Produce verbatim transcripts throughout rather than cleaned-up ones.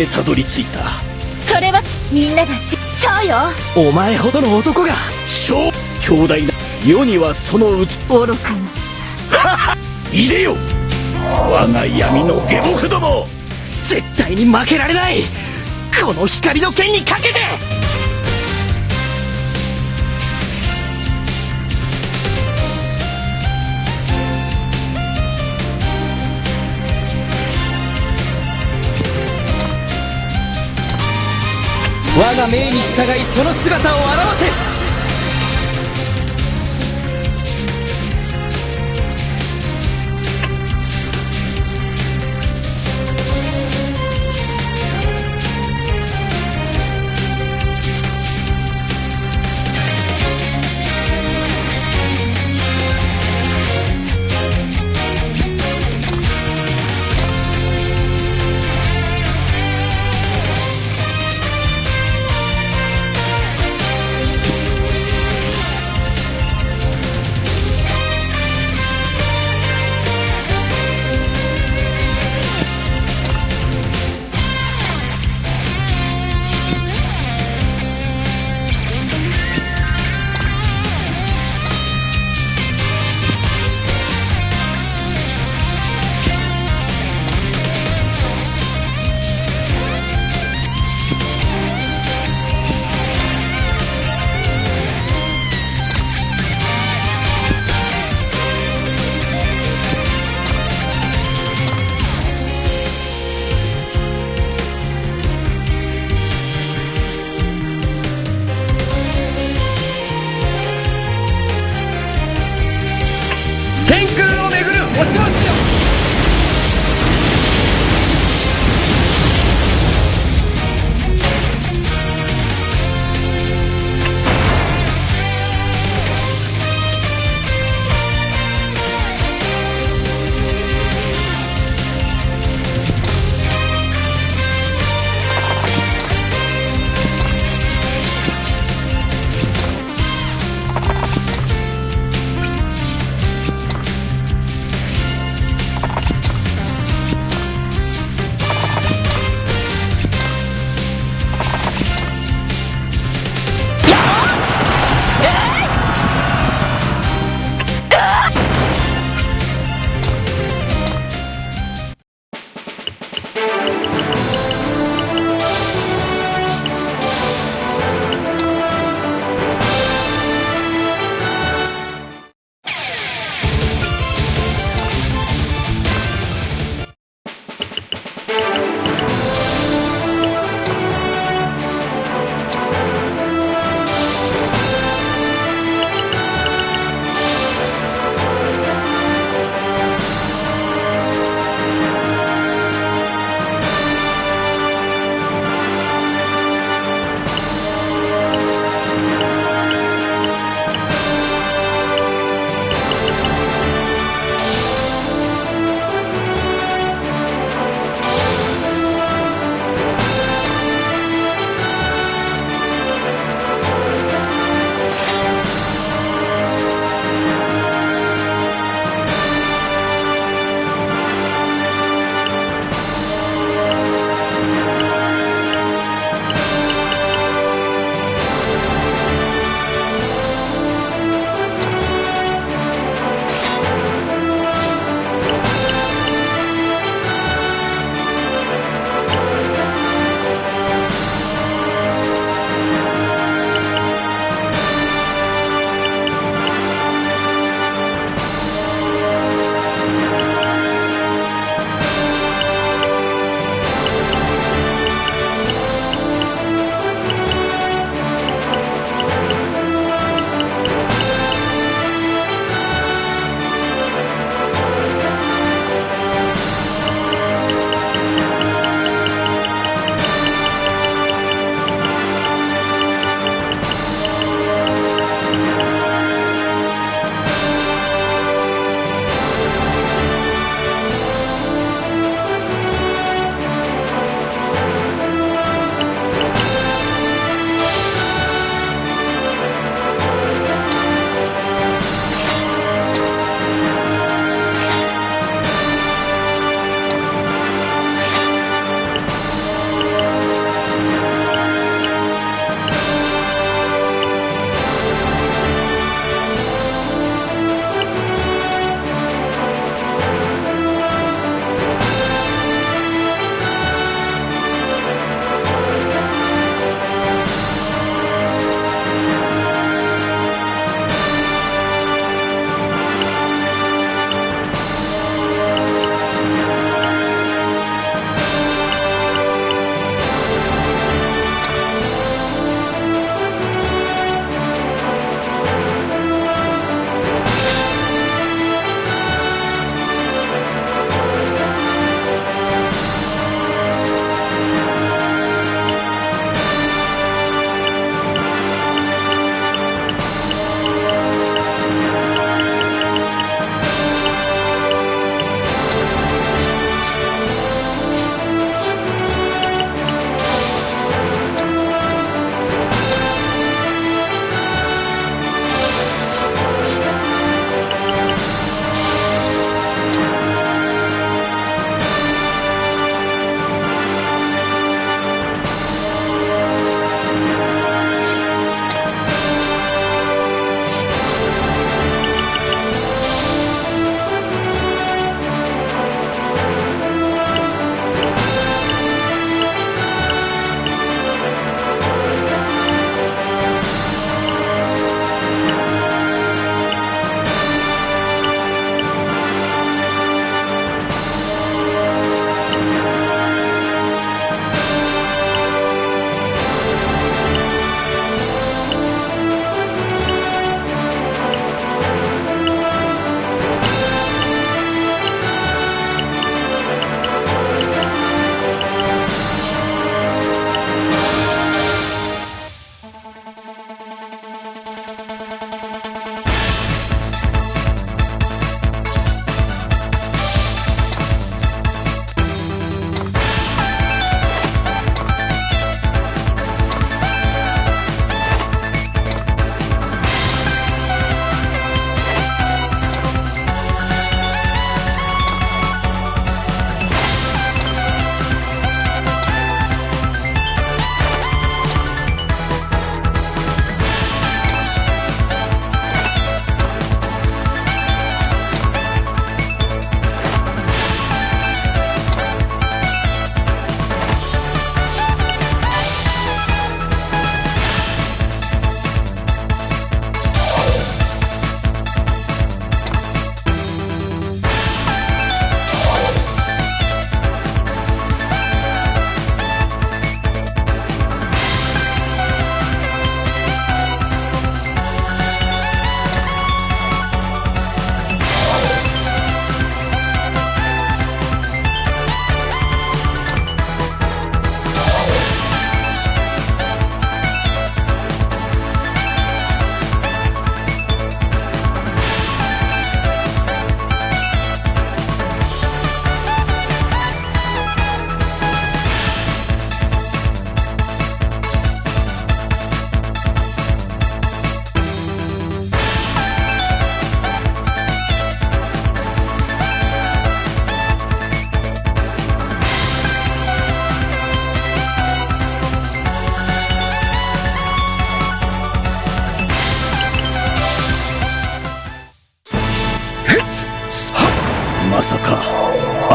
たどり着いた。それはち、みんながし、そうよ。お前ほどの男が。小、強大な。世にはそのうつ。愚かな。いでよ、我が闇の下僕ども。絶対に負けられない。この光の剣にかけて。我が命に従い、その姿を現せ。天空を巡る星々よ。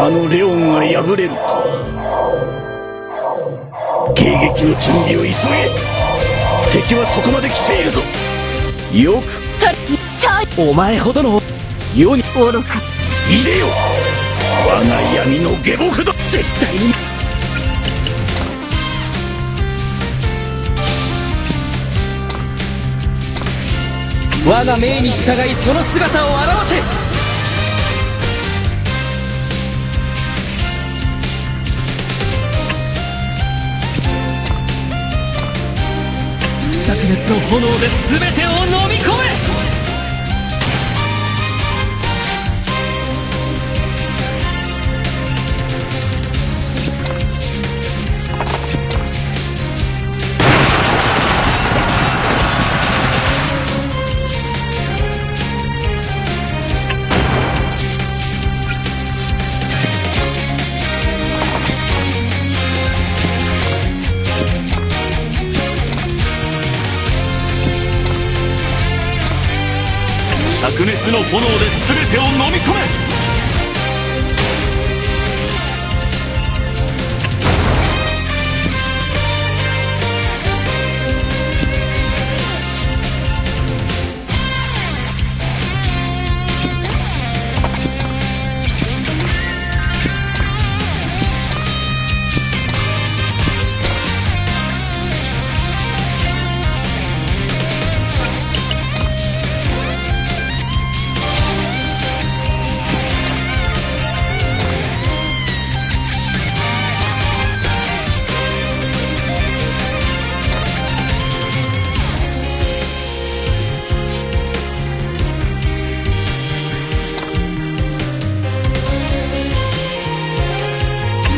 あのレオンが敗れるとは。迎撃の準備を急げ。敵はそこまで来ているぞ。よく、それ、そう、お前ほどの世に愚か。いでよ、我が闇の下僕ど。絶対に。我が命に従い、その姿を現せ。灼熱の炎で全てを飲み込め。灼熱の炎で全てを飲み込め。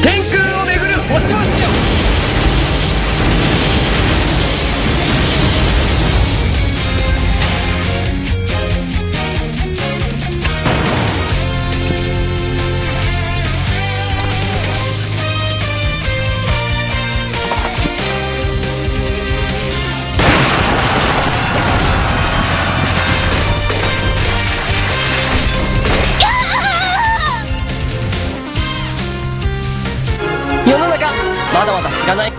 天空を巡る星々よ。世の中、まだまだ知らない。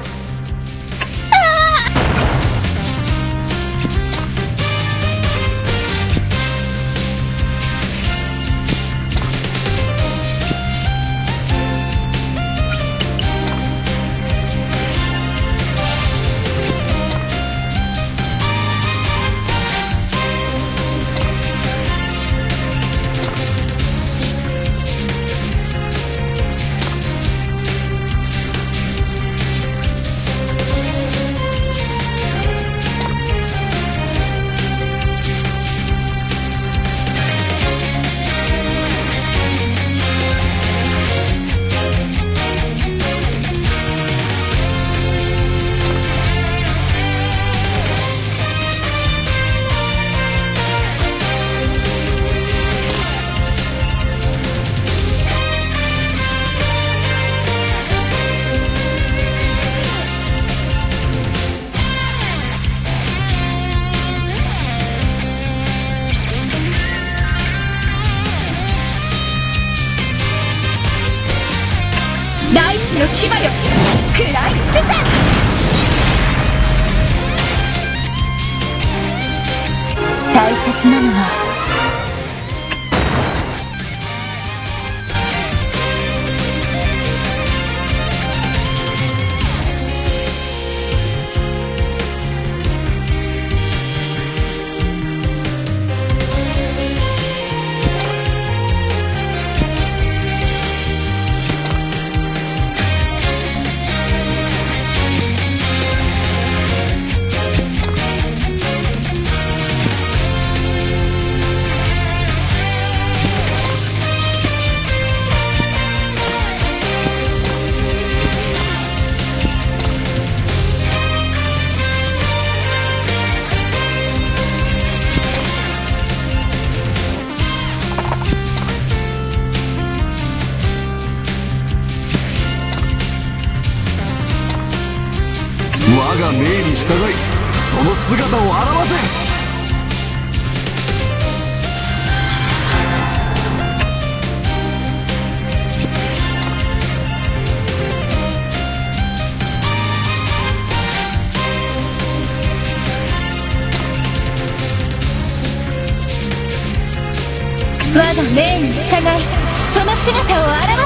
大地の牙よ、食らい尽くせ。大切なのは、我が命に従い、その姿を現せ。かない。その姿を現